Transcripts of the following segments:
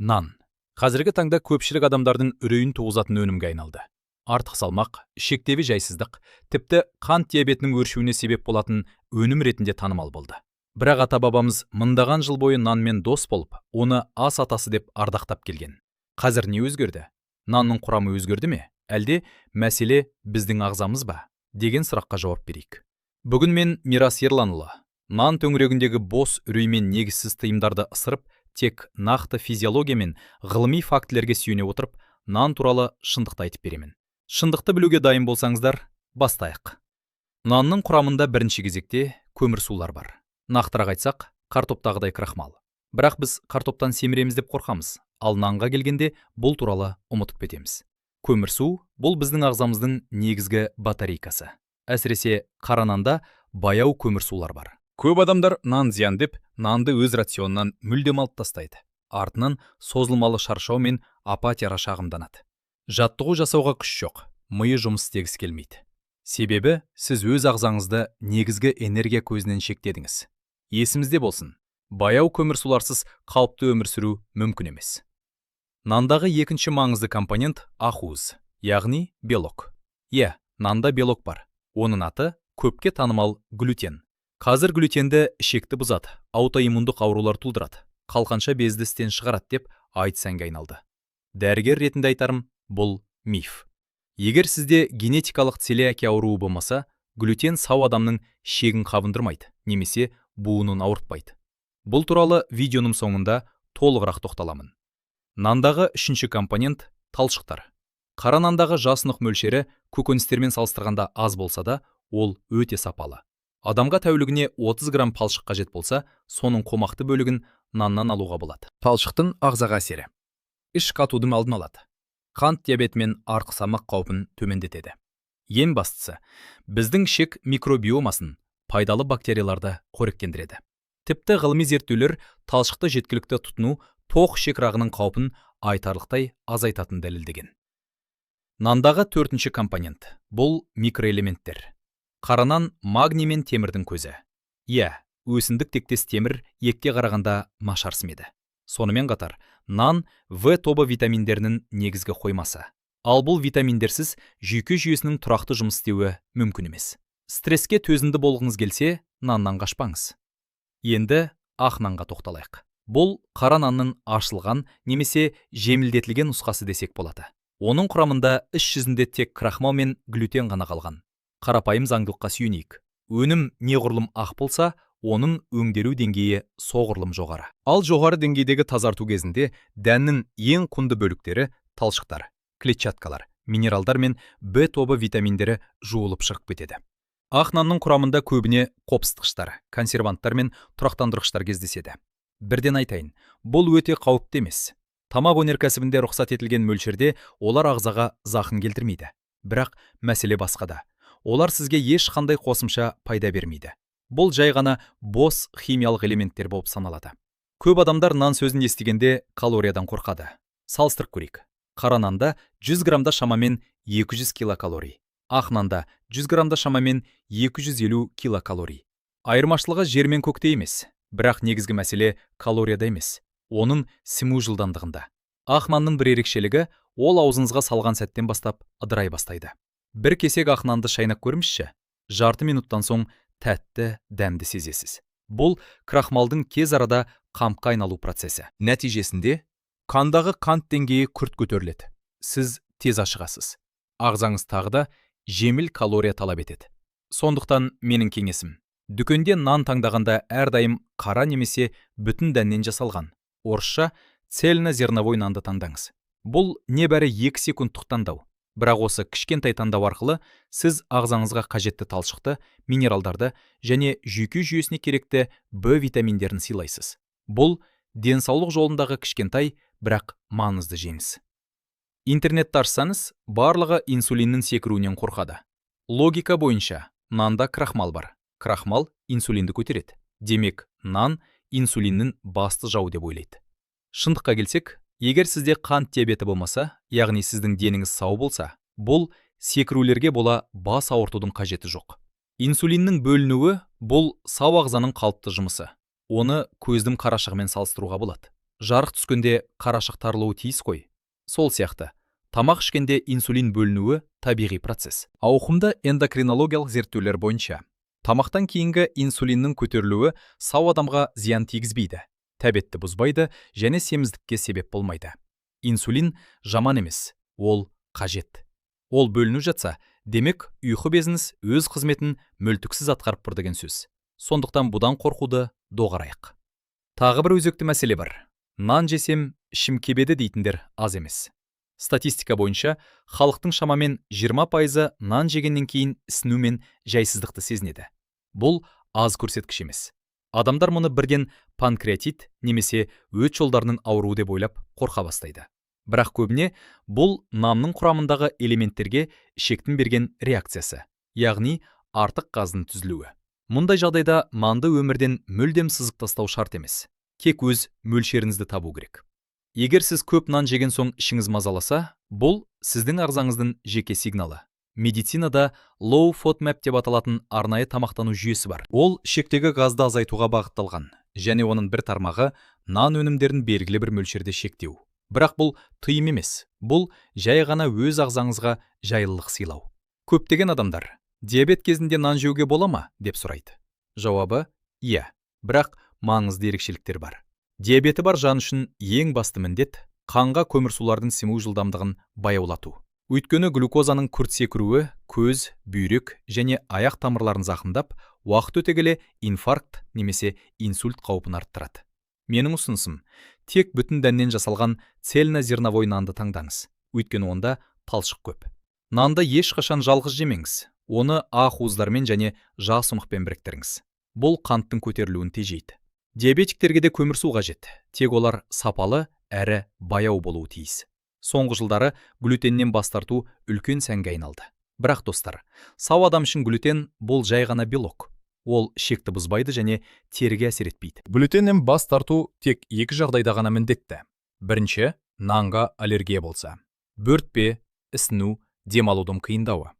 Нан қазіргі таңда көпшілік адамдардың үрейін туғызатын өнімге айналды. Артық салмақ, ішектегі жайсыздық, тіпті қант диабетінің өршуіне себеп болатын өнім ретінде танымал болды. Бірақ ата бабамыз мыңдаған жыл бойы нанмен дос болып, оны ас атасы деп ардақтап келген. Қазір не өзгерді? Нанның құрамы өзгерді ме, әлде мәселе біздің ағзамыз ба деген сұраққа жауап берейік. Бүгін мен, Мирас Ерланұлы, нан төңірегіндегі бос үрей мен негізсіз тыйымдарды ысырып, тек нақты физиология мен ғылыми фактілерге сүйене отырып, нан туралы шындықты айтып беремін. Шындықты білуге дайын болсаңыздар, бастайық. Нанның құрамында бірінші кезекте көмірсулар бар. Нақтырақ айтсақ, картоптағыдай крахмал. Бірақ біз картоптан семіреміз деп қорқамыз, ал нанға келгенде бұл туралы ұмытып кетеміз. Көмірсу — бұл біздің ағзамыздың негізгі батарейкасы. Әсіресе қара нанда баяу көмірсулар бар. Көп адамдар нан зиян деп, нанды өз рационынан мүлдем алып тастайды. Артынан созылмалы шаршау мен апатияға шағымданады. Жаттығу жасауға күш жоқ, миы жұмыс істегісі келмейді. Себебі сіз өз ағзаңызды негізгі энергия көзінен шектедіңіз. Есімізде болсын, баяу көмірсуларсыз қалыпты өмір сүру мүмкін емес. Нандағы екінші маңызды компонент — ақуыз, яғни белок. Иә, нанда белок бар. Оның аты көпке танымал глютен. Қазір глютенді ішекті бұзады, аутоиммундық аурулар тудырады, қалқанша безді істен шығарады деп айтыс әнге айналды. Дәрігер ретінде айтарым: бұл миф. Егер сізде генетикалық целиакия ауруы болмаса, глютен сау адамның ішегін қабындырмайды немесе буынын ауыртпайды. Бұл туралы видеоның соңында толығырақ тоқталамын. Нандағы үшінші компонент — талшықтар. Қара нандағы жасұнық мөлшері көкөністермен салыстырғанда аз болса да, ол өте сапалы. Адамға тәулігіне 30 грамм талшық қажет болса, соның қомақты бөлігін наннан алуға болады. Талшықтың ағзаға әсері: іш қатудың алдын алады, қант диабеті мен артық салмақ қаупін төмендетеді. Ең бастысы, біздің ішек микробиомасын, пайдалы бактерияларды қоректендіреді. Тіпті ғылыми зерттеулер талшықты жеткілікті тұтыну тоқ ішек рагының қаупін айтарлықтай азайтатынын дәлелдеген. Нандағы төртінші компонент — бұл микроэлементтер. Қара нан — магний мен темірдің көзі. Иә, өсімдік тектес темір етке қарағанда нашар сіңеді. Сонымен қатар нан В тобы витаминдерінің негізгі қоймасы. Ал бұл витаминдерсіз жүйке жүйесінің тұрақты жұмыс істеуі мүмкін емес. Стресске төзімді болғыңыз келсе, наннан қашпаңыз. Енді ақ нанға тоқталайық. Бұл қара нанның ашылған немесе жеңілдетілген нұсқасы десек болады. Оның құрамында іс жүзінде тек крахмал мен глютен ғана қалған. Қарапайым заңдылыққа сүйенейік: өнім неғұрлым ақ болса, оның өңделу деңгейі соғұрлым жоғары. Ал жоғары деңгейдегі тазарту кезінде дәннің ең құнды бөліктері — талшықтар, клетчаткалар, минералдар мен Б тобы витаминдері жуылып шығып кетеді. Ақ нанның құрамында көбіне қопсытқыштар, консерванттар мен тұрақтандырғыштар кездеседі. Бірден айтайын, бұл өте қауіпті емес. Тамақ өнеркәсібінде рұқсат етілген мөлшерде олар ағзаға зақым келтірмейді. Бірақ мәселе басқада: олар сізге ешқандай қосымша пайда бермейді. Бұл жай ғана бос химиялық элементтер болып саналады. Көп адамдар нан сөзін естігенде калориядан қорқады. Салыстырып көрейік: қара нанда 100 граммда шамамен 200 килокалорий, ақ нанда 100 граммда шамамен 250 килокалорий. Айырмашылығы жер мен көкте емес. Бірақ негізгі мәселе калорияда емес, оның сіңу жылдамдығында. Ақ нанның бір ерекшелігі — ол аузыңызға салған сәттен бастап ыдырай бастайды. Бір кесек ақ нанды шайнап көріңізші, жарты минуттан соң тәтті дәмді сезесіз. Бұл крахмалдың тез арада қантқа айналу процесі. Нәтижесінде қандағы қант деңгейі күрт көтеріледі, сіз тез ашығасыз, ағзаңыз тағы да жеміл калория талап етеді. Сондықтан менің кеңесім: дүкенде нан таңдағанда әрдайым қара немесе бүтін дәннен жасалған, орысша цельнозерновой нанды таңдаңыз. Бұл небәрі 2 секундтық таңдау, бірақ осы кішкентай таңдау арқылы сіз ағзаңызға қажетті талшықты, минералдарды және жүйке жүйесіне керекті Б витаминдерін сыйлайсыз. Бұл денсаулық жолындағы кішкентай, бірақ маңызды жеңіс. Интернетті ашсаңыз, барлығы инсулиннің секіруінен қорқады. Логика бойынша нанда крахмал бар, крахмал инсулинді көтереді, демек, нан инсулиннің басты жауы деп ойлайды. Шындыққа келсек, егер сізде қант диабеті болмаса, яғни сіздің деніңіз сау болса, бұл секірулерге бола бас ауыртудың қажеті жоқ. Инсулиннің бөлінуі — бұл сау ағзаның қалыпты жұмысы. Оны көздің қарашығымен салыстыруға болады. Жарық түскенде қарашық тарылуы тиіс қой. Сол сияқты, тамақ ішкенде инсулин бөлінуі табиғи процесс. Ауқымды эндокринологиялық зерттеулер бойынша, тамақтан кейінгі инсулиннің көтерілуі сау адамға зиян тигізбейді, тәбетті бұзбайды және семіздікке себеп болмайды. Инсулин жаман емес, ол қажет. Ол бөліну жатса, демек, ұйқы безіңіз өз қызметін мүлтіксіз атқарып тұр деген сөз. Сондықтан бұдан қорқуды доғарайық. Тағы бір өзекті мәселе бар. Нан жесем, ішім кебеді дейтіндер аз емес. Статистика бойынша, халықтың шамамен 20%-ы нан жегеннен кейін ісіну мен жайсыздықты сезінеді. Бұл аз көрсеткіш емес. Адамдар мұны бірден панкреатит немесе өт жолдарының ауруы деп ойлап қорқа бастайды. Бірақ көбіне бұл нанның құрамындағы элементтерге ішектің берген реакциясы, яғни артық газдың түзілуі. Мұндай жағдайда нанды өмірден мүлдем сызып тастау шарт емес. Тек өз мөлшеріңізді табу керек. Егер сіз көп нан жеген соң ішіңіз мазаласа, бұл сіздің ағзаңыздың жеке сигналы. Медицинада low FODMAP деп аталатын арнайы тамақтану жүйесі бар. Ол ішектегі газды азайтуға бағытталған және оның бір тармағы нан өнімдерін белгілі бір мөлшерде шектеу. Бірақ бұл тыйым емес, бұл жай ғана өз ағзаңызға жайлылық сыйлау. Көптеген адамдар диабет кезінде нан жеуге бола ма деп сұрайды. Жауабы: иә, бірақ маңызды ерекшеліктер бар. Диабеті бар жан үшін ең басты міндет қанға көмірсулардың сіңу жылдамдығын баяулату. Өйткені глюкозаның күрт секіруі көз, бүйрек және аяқ тамырларын зақымдап, уақыт өте келе инфаркт немесе инсульт қаупін арттырады. Менің ұсынысым: тек бүтін дәннен жасалған цельнозерновой нанды таңдаңыз, өйткені онда талшық көп. Нанды ешқашан жалғыз жемеңіз, оны ақуыздармен және жасұмықпен біріктіріңіз. Бұл қанттың көтерілуін тежейді. Диабетиктерге де көмірсу қажет, тек олар сапалы әрі баяу болуы тиіс. Соңғы жылдары глютеннен бас тарту үлкен сәнге айналды. Бірақ, достар, сау адам үшін глютен бұл жай ғана белок. Ол ішекті бұзбайды және теріге әсер етпейді. Глютеннен бас тарту тек екі жағдайда ғана міндетті. Бірінші, нанға аллергия болса. Бөртпе, ісіну, демалудың қиындауы.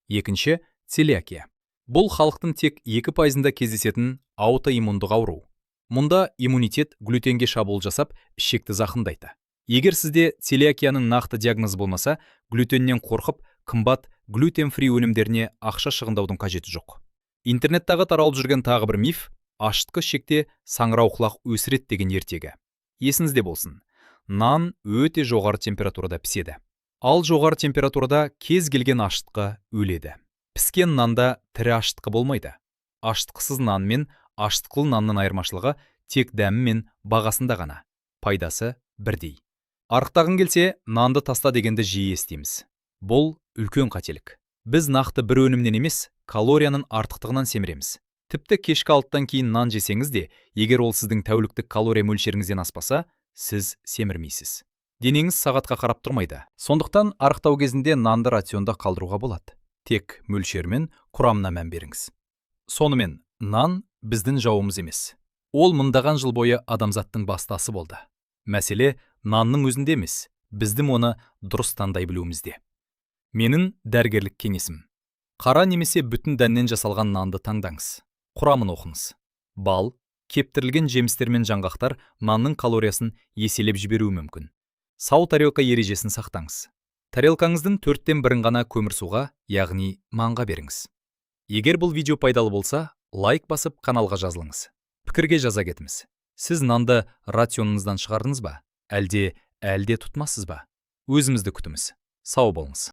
Екінші, целиакия. Бұл халықтың тек 2%-ында кездесетін аутоиммундық ауру. Мұнда иммунитет глютенге шабуыл жасап, ішекті зақымдайды. Егер сізде целиакияның нақты диагнозы болмаса, глютеннен қорқып, қымбат gluten-free өнімдеріне ақша шығындаудың қажеті жоқ. Интернеттағы таралып жүрген тағы бір миф: ашытқы ішекте саңырауқұлақ өсіреді деген ертегі. Есіңізде болсын, нан өте жоғары температурада піседі. Ал жоғары температурада кез келген ашытқы өледі. Піскен нанда тірі ашытқы болмайды. Ашытқысыз нан мен ашытқылы нанның айырмашылығы тек дәмі мен бағасында ғана. Пайдасы бірдей. Арықтағың келсе, нанды таста дегенді жиі естиміз. Бұл үлкен қателік. Біз нақты бір өнімнен емес, калорияның артықтығынан семіреміз. Тіпті кешкі 6-дан кейін нан жесеңіз де, егер ол сіздің тәуліктік калория мөлшеріңізден аспаса, сіз семірмейсіз. Денеңіз сағатқа қарап тұрмайды. Сондықтан арықтау кезінде нанды рационда қалдыруға болады. Тек мөлшері мен құрамына мән беріңіз. Сонымен, нан біздің жауымыз емес. Ол мыңдаған жыл бойы адамзаттың басты асы болды. Мәселе нанның өзінде емес, біздің оны дұрыс таңдай білуімізде. Менің дәрігерлік кеңесім: қара немесе бүтін дәннен жасалған нанды таңдаңыз. Құрамын оқыңыз. Бал, кептірілген жемістер мен жаңғақтар нанның калориясын еселеп жіберуі мүмкін. Сау тарелка ережесін сақтаңыз. Тарелкаңыздың төрттен бірін ғана көмірсуға, яғни нанға беріңіз. Егер бұл видео пайдалы болса, лайк басып, каналға жазылыңыз. Пікірге жаза кетіңіз. Сіз нанды рационыңыздан шығардыңыз ба? Әлде әлде тұтынасыз ба? Өзімізді күтіңіз. Сау болыңыз.